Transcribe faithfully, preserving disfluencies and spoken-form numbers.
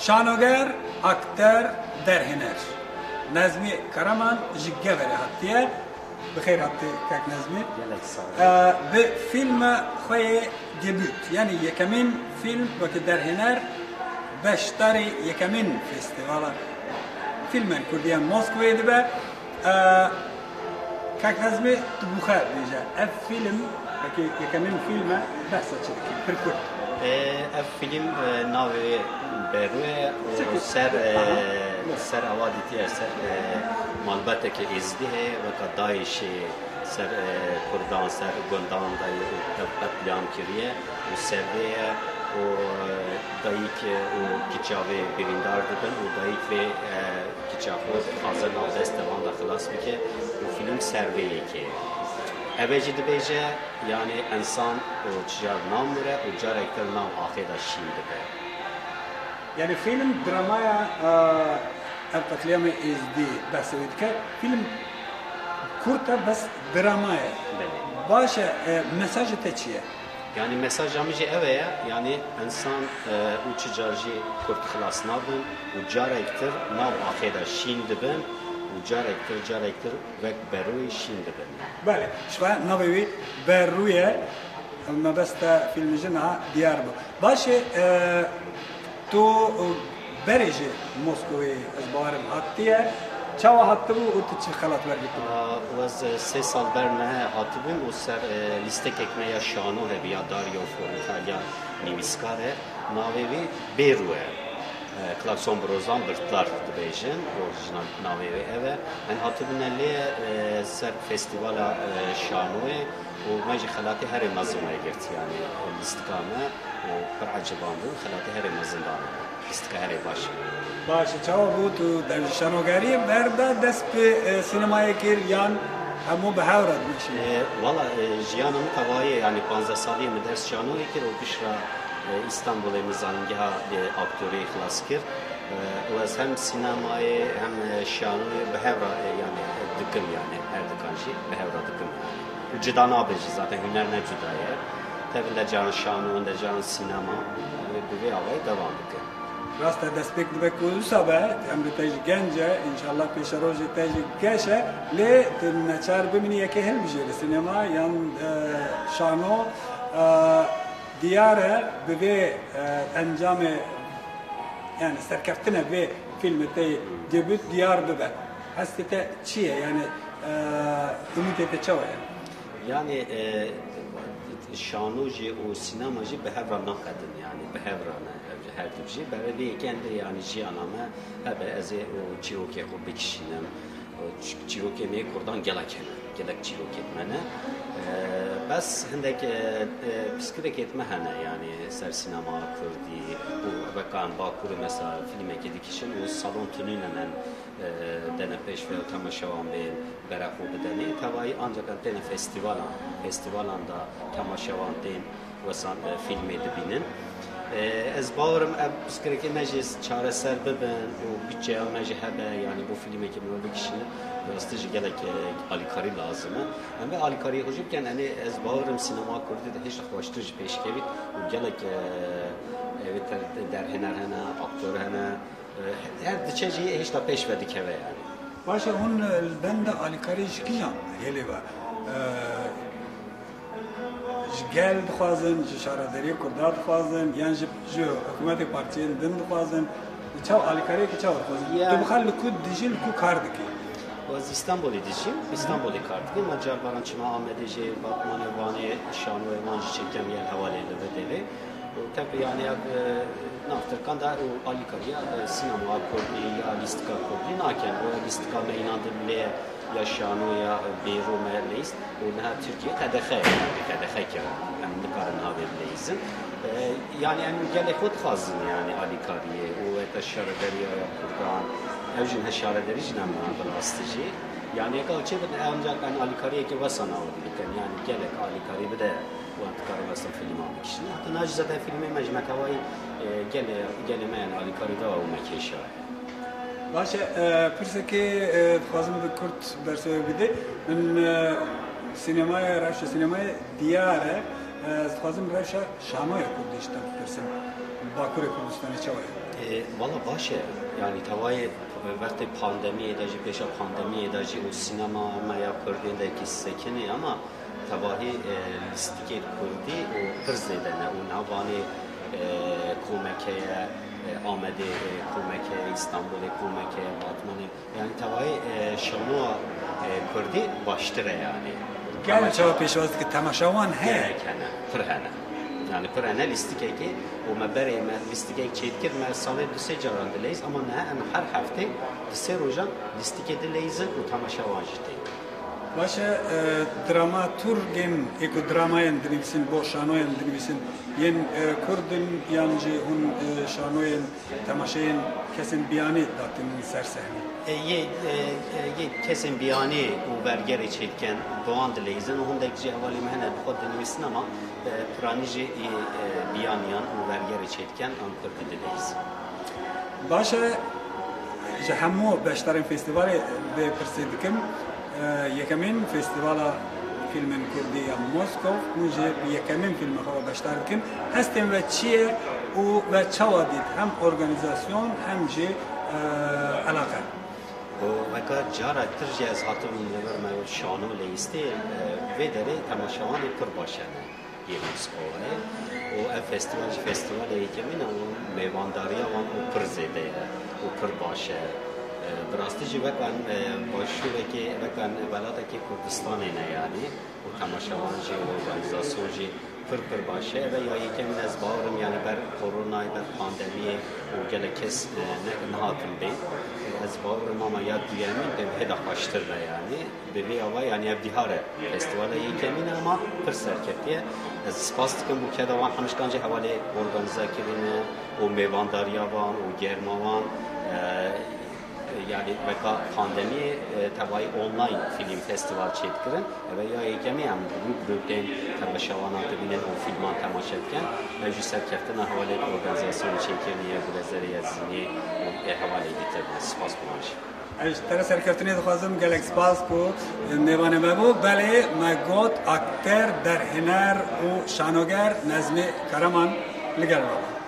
Şanoger, akter, derhêner Nezmî Karaman ji Geverê hatiye. Bi xêr hatî kek Nezmî. Gelek sağ ol. Ee, bi fîlma xwe yê debut, yanî yekemîn fîlm wekî derhêner, beşdarî yekemîn festîvala fîlmên kurdî ya Moskvayê dibe. Ee, kek Nezmî, tu bi xwe bêje, ev fîlm, wekî yekemîn fîlm e, behsa çi dikî? Pir kurt. Ee, ev fîlm, e, navê wê Berû ye û ser, e, ser awa dîtiye, ser, e, malbateke Êzidî heye, weka DAIŞê ser, e, Kurdan, ser gundan de ev qetlîam kiriye û ser vê ye û, e, dayik û kiça vê birîndar dibin û dayik vê, e, kiça xwe dixwaze nav destê wan de xilas bike û fîlm ser vê yekê ye. Ev ê jî dibêje, yanî însan û çi car namire û carek din nav axê de şîn dibe. Yanî fîlm dramaya, e, ev qetlîamê Êzidî behsê wê dike. Fîlm kurt e, bes drama ye. Belê. Baş e, e, mesajê te çi ye? Yanî mesaja min jî ev e, yanî însan, e, û çi car jî kurt xilas nabin û carek dir nav axê de şîn dibin û carek dir, carek dir wek Berûyê şîn dibin. Belê, ji xwe navê wî Berû ye. Mebesta fîlmê jî niha diyar bû. Baş e, e, tu, e, berê ji Moskowê, ez bawerim, hatiye. Çawa hatibû û tu çi xelat wergirtibû? Aa, ez, e, sê sal ber me hatibûm û ser, e, lîstekek me ya şano hebî ya Dario Formitalyan nivîskar e. Navê wî Berû e. E, Klakson Brozan Birtlar dibêjin, orîjînal navê wê ev e. Em hatibûne lê, e, ser festîvala, e, şanoyê û me jî xelatê herê mezin wê girt, yanî, e, lîstika me û pir ecibandin, xelatê herê mezin dane me. Lîstika herê baş e. Baş e, çawa bû tu dev ji şanogeriyê berda dest bi, e, sînemayê kir yan hemû bi hev re dimeşîne? E, wala, e, jiyana min tevayê, yanî panzdeh saliyê min ders şanoyê kir û piştre, e, Îstanbulê min zanîngeha, e, aktoriyê xilas kir. E, û ez hem sînemayê hem, e, şanoyê bi hev re, e, yanî, e, dikim, yanî her dikan jî bi hev re dikim, yanî. Û cida nabe jî, zaten huner ne cuda ye. Tevinde caran şano, inde caran sînema, yanî bi vê awayî devam dikim. Rast e, destpêk dibe ku wisa be, emrê te jî genc e, înşallah pêşerojê te jî geş e, lê tu neçar bimînî yekê hilbijêrî sînema yan, e, şano, e, diyar e, bi vê, e, encamê, yanî serkeftinê vê fîlmê te yê debut diyar bibe. Hestê te çi ye? Yanî, e, umîdê te çawa ye? Yanî, e, şano jî û sînema jî bi hev re naqedin, yanî bi hev re ne, ev her du jî. Berê vê yekê endê, yanî jiyana me hebe ez ê û çîrokê xwe bikişînim. Ç-, çîrokê me yê kurdan gelek hene, gelek çîrokê me ne. E, bes hindek, e, e, piskirekê me hene, yanî ser sînema kurdî û weka em Bakurê mesela fîlmekê dikişin û salon tunînin en, e, dene pêş ve temaşevan bên bere xwe bidenê. Tevayî ancak em têne festîvalan, festîvalan de temaşevan tên wesa, e, fîlmê dibînin. E, ez bawerim ev pirsgirêkê me jî çareser bibin û budçeya me jî hebe, yanî bo fîlmekê me bikişînin, rastî jî gelek, e, alîkarî lazim e. Em vê alîkariyê xwe jî bikin, enê ez bawerim sînema kurdî de hêşta xweştir jî pêşkevît û gelek, e, evê te-, derhêner hene, aktor hene, e, her diçe jî hêşta pêş ve dikeve yanî. Baş e, hûn li benda alîkarî ji kîjan hêlê ve? E, Ji gel dixwazin, ji şaredariyê kurda dixwazin, yan ji, ji hikûmetê partiyên din dixwazin? Çawa alîkariyekî çawa dixwazin? Ya. Tu bi xwe li ku dijî, li ku kar dikî? Ez Îstanbulê dijîm, Îstanbulê kar dikim. Me carbaran çima Amedê jî, Batmanê, Wanê, şanoyê wan jî çêkem yên hevalên li vê devê. Û tevî yanî ev, e, nav Tirkan de û alîkariya, e, sînema kurdî ya lîstika kurdî nakin. Û lîstika me înandin lê ya şano ya bêro me leyîst û niha Tirkiye qedexe ye, yanî qedexe kir. Em nikarin navê bileyîzin. E, yanî em gelê xwe dixwazin, yanî alîkariyê û heta şarederiya ya kurdan, ew jî ne şarederî jî ne bi rastî jî. Yanî yeka çê bide, ancak em alîkariyekê wesa nawe dikin. Yanî gelek alîkarî bide, wan dikarin wesa fîlman bikişin. Heta niha jî zaten fîlmê me jî me tevayî, e, gelê, gelê me yanî alîkarî da û me kêşa. Baş e, e, pirsekê, e, dixwazim bi kurt bersiv bidî. Min, e, sînemaya, rewşa sînemayê diyar e. E, ez dixwazim rewşa şanoya kurdî ji te bipirsim. Bakurê Kurdistanê çawa ye? E, Valla baş e. Yani tevayê wextê pandemiyê de jî, pêşa pandemiyê de jî û sînema me ya Kurdên de ki sekinê ama tevahî e, lîstikê Kurdî û pir zêde ne û niha Vanê e, komeke ye, e, Amedê e, komeke ye, Îstanbulê komeke ye, Batmanê. Yani tevayê e, şanoa e, Kurdî baştir e yani. Gel çawa pêşwaz dike temaşewan heye. Gerek hene, pir hene. Yani pir hene lîstikekê û me berê me lîstikek çêdikir me salê du sê caran dileyîz ama niha em her heftê du sê rojan lîstikê dileyîzin û temaşewan jî tê. Baş e, e, dramaturgên ê ku dramayên dinivîsin, bo şanoyên dinivîsin, yên e, Kurd in yan jî hûn e, şanoyên temaşeyên kesên biyanî datînin ser sehnê? E, yê, e, e, yê kesên biyanî û vergerê çêdiken, bi wan dileyîzin û hindek jî hevalê me hene bi xwe dinivîsin ama e, piranî jî ê e, biyaniyan û vergerê çêdiken an Kurdî dileyîzin. Baş e, ji hemû beşdarên festîvalê vê pirsê dikim. E, Yekemîn Festîvala Fîlmên Kurdî ya Moskov, hûn jî bi yekemîn fîlma xwe ve beşdar dikin. Hestên we çi ye û we çawa dît hem organîzasyon hem jî e, elaqe? Û weka cara tir jî ez hatibûm li vir me şano leyîstê, e, vê derê temaşevanê pir baş hene yê Moskowayê. Û ev festîval jî festîvalê yekemîn e û mêvandariya wan û pir zêde ye û pir baş e. E, bi rastî jî weka, e, başûrekê, weka welatekê Kurdistanê ne yanî. Û temaşevan jî û organîzasyon jî pir pir baş e. Ev ya yekemîn ez bawer im, yanî ber koronayê, ber pandemiyê û gelek kes, e, ne, nehatin bên. Ez bawer im ama ya duyemîn dê hêda xweştir be yanî. Bi vê ava yanî ev dîhar e. Festîvala yekemîn e ama pir serkeftiye. Ez spas dikim bo keda wan hemişkan jî hevalê organîze kirine û mêvandariya wan û germa wan. E, Yanî weka pandemiyê e, tevayî online fîlm festîval çêdikirin. Ev ya yekemî em bi wî grûpên temaşevanan dibînin û fîlman temaşe dikin. Ev jî serkeftina hevalê organîzasyonê çêkirinê ye, Gulezerê Yezînî û ê hevalê dîtir ne. Spas bi wan jî. Ez ji te re serkeftinê dixwazim, gelek spas ku mêvanê me bû. Belê me got akter, derhêner û şanoger Nezmî Karaman li gel me bû.